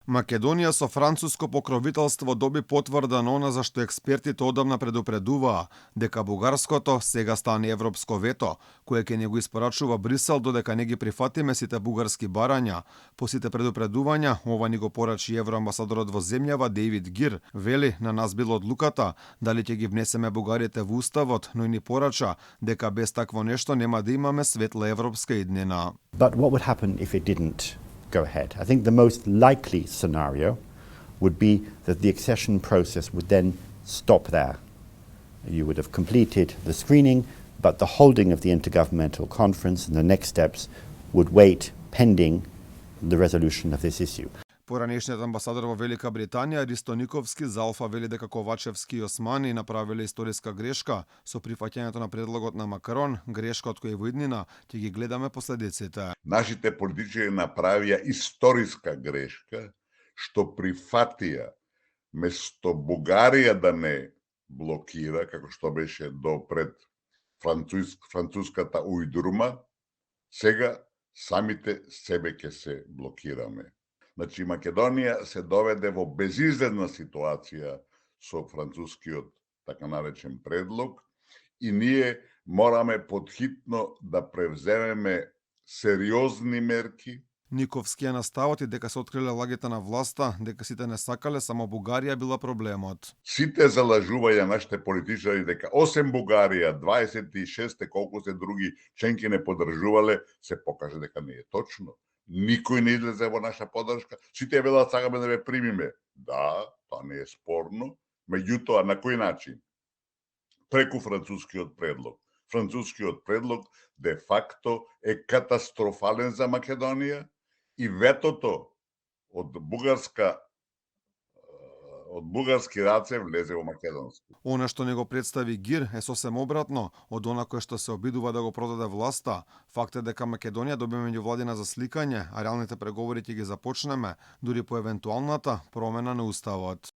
Македонија со француско покровителство доби потврда на она за што експертите одамна предупредуваа, дека бугарското сега стане европско вето, кое ќе не го испорачува Брисел додека не ги прифатиме сите бугарски барања. По сите предупредувања, ова ни го порачи евроамбасадорот во земјава Дејвид Гир, вели на нас било одлуката дали ќе ги внесеме бугарите во уставот, но и ни порача дека без такво нешто нема да имаме светла европска иднина. But what would happen if it didn't go ahead? I think the most likely scenario would be that the accession process would then stop there. You would have completed the screening, but the holding of the intergovernmental conference and the next steps would wait pending the resolution of this issue. Поранешниот амбасадор во Велика Британија Ристо Никовски за Алфа вели дека Ковачевски и Османи направиле историска грешка со прифаќањето на предлогот на Макарон, грешка од која во иднина ќе ги гледаме последиците. Нашите политичари направија историска грешка што прифатија место Бугарија да не блокира, како што беше до пред француската ујдурма, сега самите себе ќе се блокираме. Значи, Македонија се доведе во безизлезна ситуација со францускиот така наречен предлог и ние мораме подхитно да превземеме сериозни мерки. Никовски е наставот и дека се откриле лагите на власта, дека сите не сакале, само Бугарија била проблемот. Сите залажувања нашите политичари дека осем Бугарија, 26 колку се други членки не поддржувале, се покаже дека не е точно. Никој не излезе во наша поддршка. Сите велат сакаме да ве примиме. Да, тоа не е спорно. Меѓутоа, на кој начин? Преку францускиот предлог. Францускиот предлог де факто е катастрофален за Македонија и ветото од бугарски раце влезе во македонски. Она што не го представи Гир е сосем обратно од она кое што се обидува да го продаде власта. Факт е дека Македонија добива меѓувладина за сликање, а реалните преговори ќе ги започнеме дури по евентуалната промена на уставот.